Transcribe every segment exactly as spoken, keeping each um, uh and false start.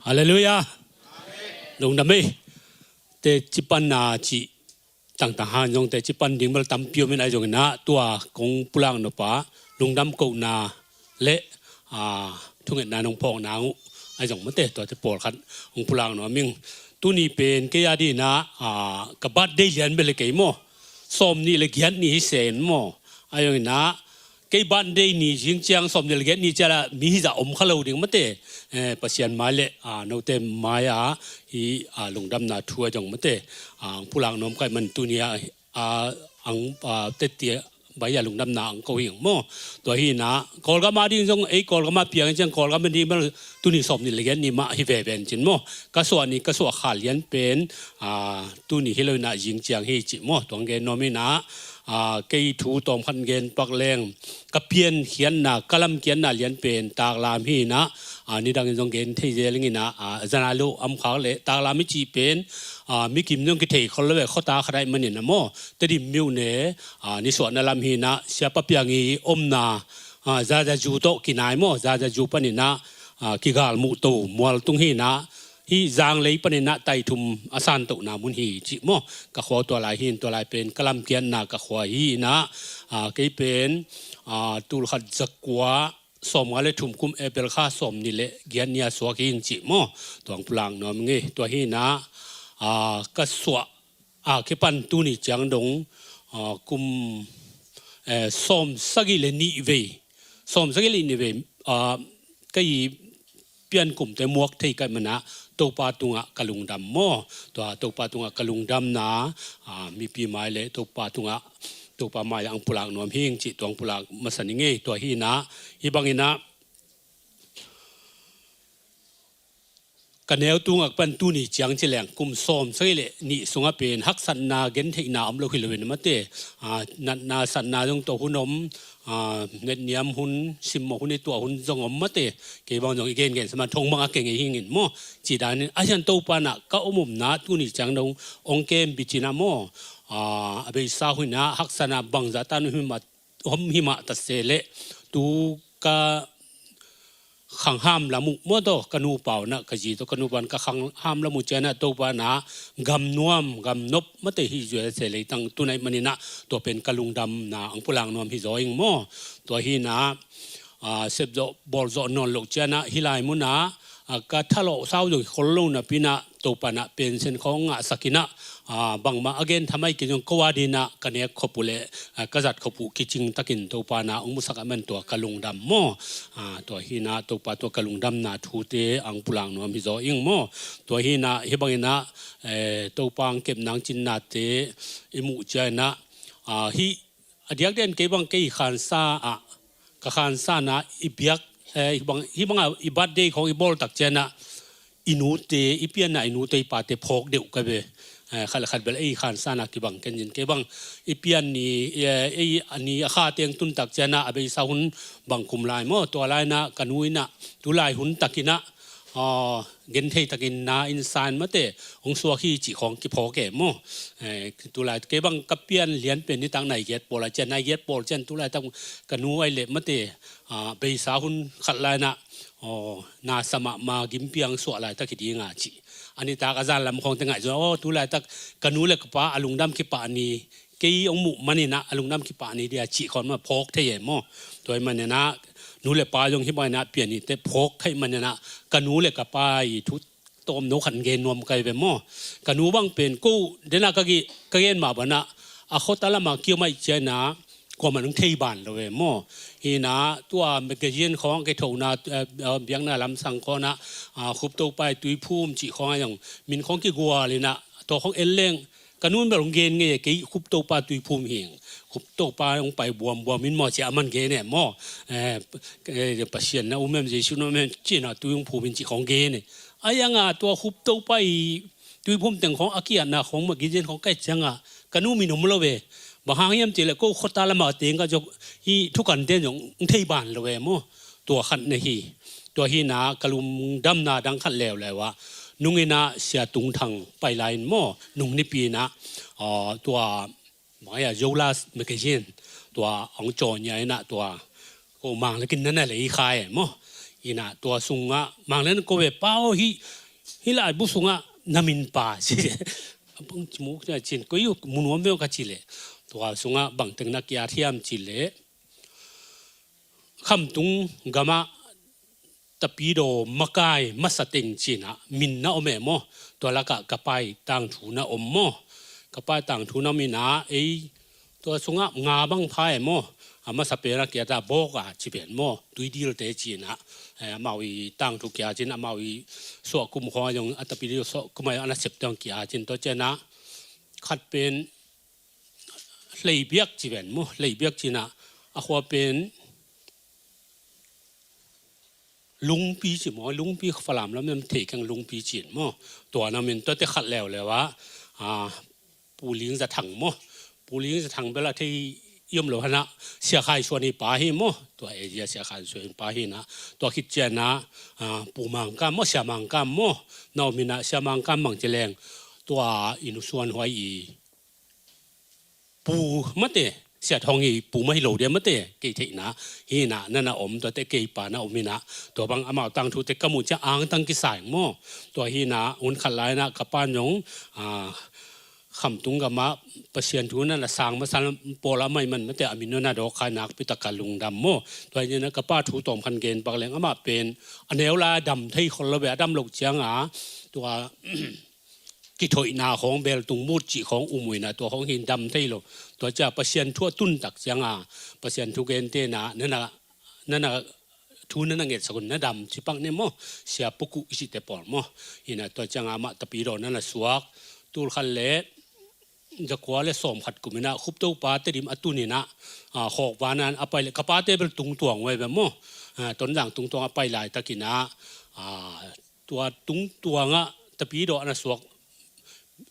Halleluiah. Lungdam ei. Teci panna cih tangtang hang zong teci pan ding bel tampi om in, ahi zongin ah tua kong pulak nop a lungdam kohna le, ah, thungetna nong phawkna uh ahi zong mate, tuate pawlkhat hong pulak nuam ing. Tuni pen kei a dingin ah, ah, ka birthday lian bel hi kei maw. Sawm nih le giat ni hi sen maw. Ahi zongin ah kei birthday ni zing ciang sawm nih le giat ni ciang ah mi hizah om kha lo ding mate. Eh, Pasian mai le, ah, note mai a hi, ah, lungdamna thu a zong mate, ah, ang pulak nuam ka hih man tuni a, ah, ang, ah, teci a bai a lungdamna ang ko hi ing maw. Tua hi in ah Kawlgam a ding zong ei Kawlgam a piang in ciang Kawlgam a ding bel tuni sawm nih le giat ni mah hi veve in cin maw. Ka suah ni ka suah kha lian pen, ah, tuni hi lo in ah zing ciang hi cih maw. Tuang gen nuam hi in ah, ah, kei thu tawmkhat gen pak leng, ka piankhiatna, ka lamkiatna lian pen taklam hi in ah, ah, nidangin zong gen thei zel ing in ah, ah, zana lo am khak le taklam i cih pen, ah, mikim zong kithei khol lo ve, khuata khat ahih manin ah maw. Tedim myone, ah, nisuahna lam hi in ah Siapa Piang i omna, ah, Zazaju tawh kinai maw, Zazaju panin ah, ah, kigalmuh to mual tung hi in ah, hih zanglei panin ah taithum a santohna mun hi cih maw. Ka khua tua lai hi in, tua lai pen ka lamkiatna ka khua hi in ah, ah, kei pen, ah, tulkhat zakua sawmnga le thum kum April kha sawm nih le giat ni a suak hi ing cih maw. Tuang pulak nuam ing ei. Tua hi in ah, ah, ka suah, ah, kipan tuni ciang dong, ah, kum, eh, sawm sagih le nih vei, sawm sagih le nih vei, ah, ka i pian kumte muak thei ka hih man ah Topa tungah ka lungdam maw. Tua Topa tungah ka lungdamna, ah, mipi mai le Topa tungah, Topa mai ah ang pulak nuam hi ing cih tuang pulak masa ning ei. Tua hi in ah, hi bangin ah ka neu tungah pan tuni ciang ci leng kum sawm sagih le nih sungah pen haksatna gentheihna om lo hi lo in mate, ah, natna satna zong tawh hun om, ah, netniam hun, simmawh hun, i tuah hun zong om mate. Kei bang zong i gengen sa man thong bang a kei ngei hi ing in maw. Cih danin a hian Topa in ah ka om omna tuni ciang dong ong kem bicin ah maw. Ah, a beisa hun ah haksatna bangzah tan om hi mah, om hi mah ta se leh tu ka khangham lam uh maw, tawh ka nu pau in ah ka zi tawh ka nu pau in ka khangham lam uh ciang ah Topa in ah gam nuam gam nop mate hi zuai se leitang tu na hih manin ah tua pen ka lungdamna ang pulak nuam hi zaw ing maw. Tua hi in ah, ah, sepzawh bawlzawh nawn loh ciang ah hih lai mun ah, ah, ka thalawh sau zong hi khol lo napi in ah Topa in ah pension khawng ngahsak in ah, ah, bangmah a gen thamai kei zong ko a dingin ah ka nek khop uh le, ah, ka zat khop uh kicing takin Topa in ah ong musak ahih man tua ka lungdam maw. Ah, tua hi in ah Topa tua ka lungdamna thute ang pulak nuam hi zaw ing maw. Tua hi in ah hi bangin ah, eh, Topa ang kepna ang cinnate i muh ciang in ah, ah, hih a diakdiakin kei bang kei i khansa ah, ka khansa in ah i biak, eh, hi bang, hi bang ah i birthday khawng i bawl tak ciang ah i nute, i pianna i nute i pate phawk deuh ka ve. Eh, khat le khat bel ei i khansa in ah kibang ken in kei bang i pian ni, eh, ei a ni a kha teng tun tak ciang ah a beisa hun bang kum lai maw, tua lai in ah ka nu in ah tu lai hun tak in ah, ah, genthei takin na in sign mate ong suak hi cih khawng kiphawk e maw. Eh, tu lai kei bang ka pian lian pen nitak nai giat pawl a ciang, nai giat pawl ciang tu laitak ka nu ai le mate, ah, beisa hun khat lai in ah, aw, na sa mahmah gimpiang suah laitak hi ding a cih. A nitak a zan lam khawng te ngaih zong, aw, tu laitak ka nu le ka pa a lungdam kipah ni, kei ong muh manin ah a lungdam kipah ni dia cih khawng mah phawk thei e maw. Tua ahih manin ah nu le pa zong hi bangin ah pian nite phawk thei manin ah ka nu le ka pa i thu tawm no khat gen nuam ka hi ve maw. Ka nu bang pen ko dena ka gen, ka gen mah bang ah a khuata lam ah kiom ahih ciang ah kuamah in ong thei ban lo ve maw. Hi in ah tua magazine khawng a kithona, eh, eh, biakna lamsang khawng ah, ah, Khup Topa i Tuiphum cih khawng ah zong min khawng kigual in ah tua khawng en leng ka nu in bel ong gen ngei e, kei Khup Topa Tuiphum hi ing. Khup Topa ong pai buambuam in maw ci a man gen e maw. Eh, eh, Pasian na um em, Jesu na um em ci in ah tui ong phum in cih khawng gen e. Ahi zongin ah tua Khup Topa i Tuiphum teng khawng a ki-atna khawng magazine khawng ka et ciang ah ka nu min om lo ve. Bang hang hiam cih leh ko khuata lam ah teng ka zong hih thukan ten zong ong thei ban lo ve maw. Tua khat na hi. Tua hi in ah ka lungdamna dang khat leuleu ah nung in ah Sia Tung Thang pai lai in maw, nung nipi in ah, ah, tua mai a Zola magazine tua ong caw nia in ah tua ko mang le kin nana lei khai e maw. Ina tua sungah mang le ko ve pau hi, hi lai bu sungah na min pa ci. Abang ci mu na cin ko yu munuam ve ka ci le. Tua sungah bang teng na kia thiam ci le. Khamtung gamah tapidaw makai masa teng cinah min na om e maw. Tua lakah ka pai tangthu na om maw. Ka pai tangthu na om inah ei tua sungah nga bang pha e maw. A masa pena kia ta bawk a ci pen maw. Tuidilte cinah amau i tangthu kia cin amau i suah kum khong a zong a tapidaw suah kum a zong a na sep teng kia cin tua cinah khat pen hleibiak ci pen maw. Hleibiak cinah a khua pen lungpi ci maw, lungpi Falam lam thei keng lungpi cin maw. Tua na min tuate khat leuleu ah puling za thang maw. Puling za thang bela thei iom lo hana siakhai suan hi pa hi maw. Tua e zia siakhai suan hi pa hi na tua khit ciana pumangkam maw, siamangkam maw. Na om hina siamangkam mang ci leng tua inu suan huai i pu mate, siat hong hi pu mah hi lo dia mate kei theihna hina nana om tuate kei pa na om hina. Tua bang amau tangthute ka muh cia angtang kisaing maw. Tua hina hun khat laina ka pa nong khamtung gamah Pasian thu nana sang masa pawla mai man mate a min nona dawk khai nakpi taka lungdam maw. Tua hina ka pa thu tawm khan gen pak leng amah pen a neu lai a dam thei khol lo ve a dam lo cianga tua kithoihna khawng beltung mut cih khawng um uh inah tua khawng hin dam thei lo. Tua cia Pasian thu a tuntak cianga Pasian thu gentena nana nana thu nana ngetsak un na dam ci pak ne maw. Sia pukuh i cihte pawl maw. Inah tua cianga mah tapidaw nana suak tulkhat le zakua le sawmkhat kum inah Khuptopa Tedim a tun inah khawkvana a pai le ka pate bel tungtuang uh e ve maw. Tonzang tungtuang a pai laitak inah tua tungtuangah tapidaw ana suak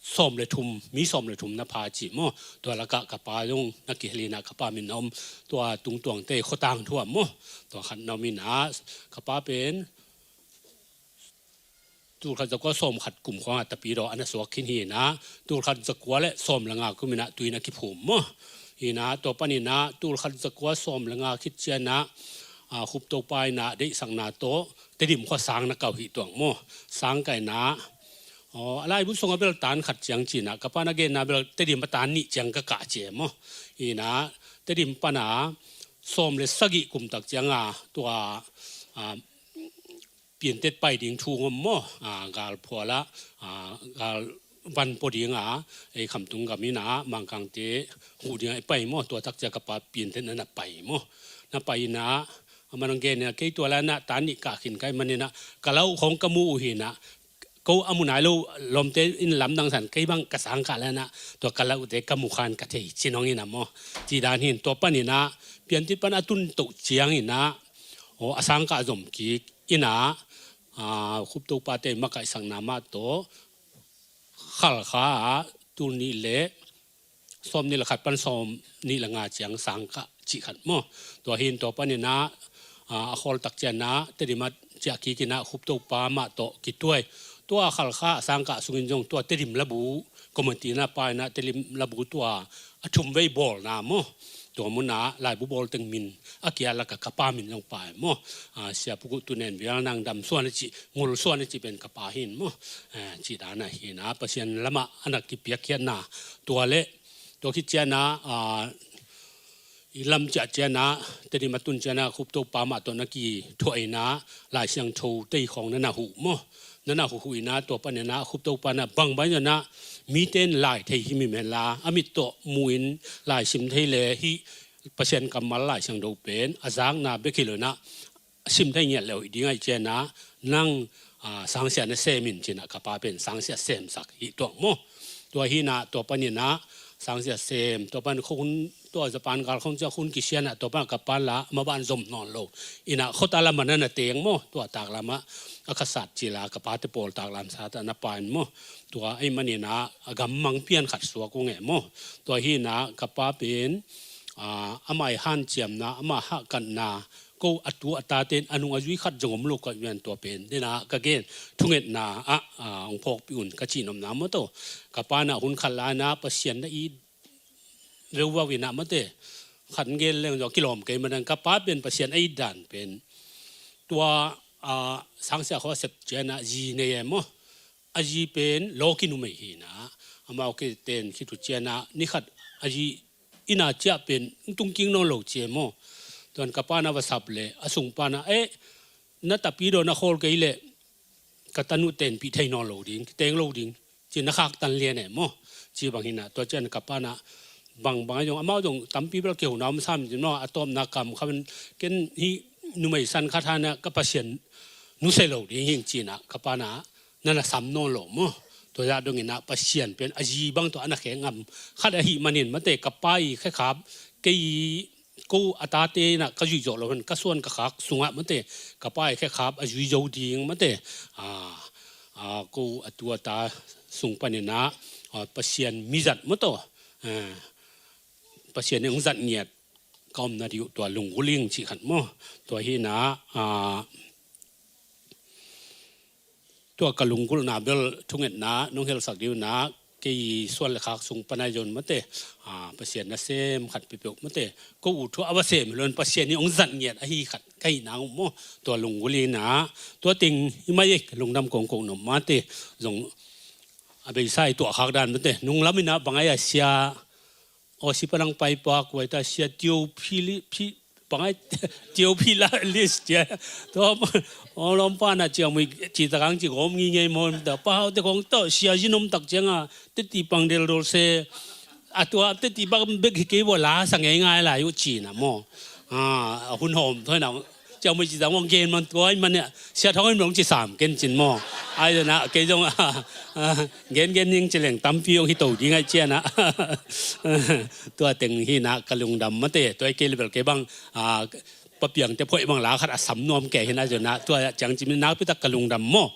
sawm le thum, mi sawm le thum na pha ci maw. Tua lakah ka pa zong na kihelina ka pa min na om tua tungtuangte khotang thuam maw. Tua khat na om inah ka pa pen tulkhat zakua sawmkhat kum khuangah tapidaw ana suak khin hinah tulkhat zakua le sawm le nga kum inah tuin a kiphum maw. Hinah tua paninah tulkhat zakua sawm le nga khit cianah Khuptopa inah deihsakna tawh Tedim khua sang na kau hi tuang maw. Sang kaina a laibu sungah bel tan khat ciang cinah ka pa na genna bel Tedim a tan nih ciang ka kah cia maw. Inah Tedim pana sawm le sagih kum tak cianga tua piantet pai ding thu ngom maw. Galphuala gal van pua dinga ei khamtung gam inah Mangkangte huh dinga i pai maw. Tua tak cia ka pa piantet na na pai maw. Na pai inah a manang gen inah kei tua lanah tan nih kah khin kai maninah ka lauh khawng ka mu uh hinah ko a mu nai lo lawmte in lamdang san kei bang ka sangkah lanah tua ka lauhte ka mu khan ka thei cinong inah maw. Ci dan hin tua paninah piantit pan a tun toh ciang inah aw a sangkah zom kik inah Khuptopate makaihsakna mah tawh Khalkha ah tul nih le sawm nih le khat pan sawm nih le nga ciang sangkah cih khat maw. Tua hin tua paninah a khawl tak cianah Tedim a ciah kik inah Khuptopa mah tawh kituai. Tua Khalkha a sangkah sungin zong tua Tedim labu committee na pa inah Tedim labu tua a thum vei bawlna maw. Tua munah laibu bawl teng min a kia laka ka pa min zong pai maw. Sia pukuh tunen vial nang dam suan a cih ngul suan a cih pen ka pa hin maw. Cih dana hinah Pasian lamah a na kipiakkhiatna tua le tua khit cianah i lam ciah cianah Tedim a tun cianah Khuptopa mah tawh na kithuah inah Lai Siangtho tei khawng na na huh maw. Na na huhhuh inah tua paninah Khuptopa na bangbang inah mite in lai thei hi mi menla a mit tawh mu in lai sim thei le hih Pasian kammal Lai Siangtho pen a zakna bek hi lo inah sim thei ngiat leuh hi ding aih cianah nang sangsia na sem in cinah ka pa pen sangsia semsak hi tuak maw. Tua hinah tua paninah sangsia sem tua pan khun tua Japan gal khong cia khun kisianah tua pan ka pan la maban zom nawn lo. Inah khota lamah na na teng maw tua taklamah a khasat cila ka pate pawl taklam satah na pain maw. Tua ei maninah a gammang pian khat suak ung e maw. Tua hinah ka pa pen amah i hanciamna amah hahkatna ko a tu a tate in a nung a zui khat zong om lo ka ian tua pen dena ka gen thungetna ah hong phawkpih un ka cihnopna maw to. Ka panah hun khat lainah Pasian na it veuvau inah mate khat gen leng zong kilawm kei manin ka pa pen Pasian a it dan pen tua, ah, Sangsia khua sep cianah zi nei e maw. A zi pen lawki numei hi inah, amau kiten khit uh cianah ni khat a zi inn ah ciah pen tungkik nawn lo ci e maw. Tuan ka pa na va sap leh a sung pa na, "Eh, na tapi daw na khawl kei leh ka tanu tenpih thei nawn lo ding, kiteng lo ding," ci na khaktan lian e maw. Ci bang hi inah, tua ciang ka pa na bangbang a zong, amau zong tampi bel kihona om sam ci maw, a tawpna kam kha ken hih numei san khat hana ka Pasian nusia lo ding hing ci inah ka pa na na na sam nawn lo maw. Tua zah dong inah Pasian pen a zi bang tua a na khe ngam khat ahih manin mate, ka pa i khekhap kei ko a tate inah ka zuih zawh lo hen, ka suan ka khak sungah mate, ka pa i khekhap a zui zo ding mate. Ah, ah, ko a tu a ta sung paninah, ah, Pasian mizat maw taw, ah, Pasian i hong zat ngiat ka omna dih uh tua lunggulh ing cih khat maw. Tua hi inah, ah, tua ka lunggulhna bel thungetna nong helsak dih uh inah, kei suan le khak sung panai zon mate, ah, Pasian nasem khat peuhpeuh mate, ko uh thu a va sem hi lo in Pasian i hong zat ngiat ahi khat ka hih nang uh maw. Tua lunggulh inah, tua teng hi mai e, ka lungdam kongkong nop mate, zong a beisa i tuah khak dan mate, nunglam inah bang ai a sia Aw, si panang paipa kuaita sia tio phili phi pangai tio phila list cia. Tua aw lawm pana cia mui ci takang ci gawm ngingei maw, ta pa hau te kong tawh sia zinom tak cianga teti pang del dol se. A tua teti bak bek hi kei vua la sa ngei ngai lai uh cina maw. A hun hawm thoi na ciang mui ci zang wang gen man tua i man sia thong in long ci sam ken cin maw. Ai na kei zong gen gen ning ci leng tampi ong hi to ding ai ciana. Tua teng hi na ka lungdam mate, tua i kei level kei bang papiang te phoi bang la khat a sam nuam kei hi na zona tua ciang ci min nakpi tak ka lungdam maw.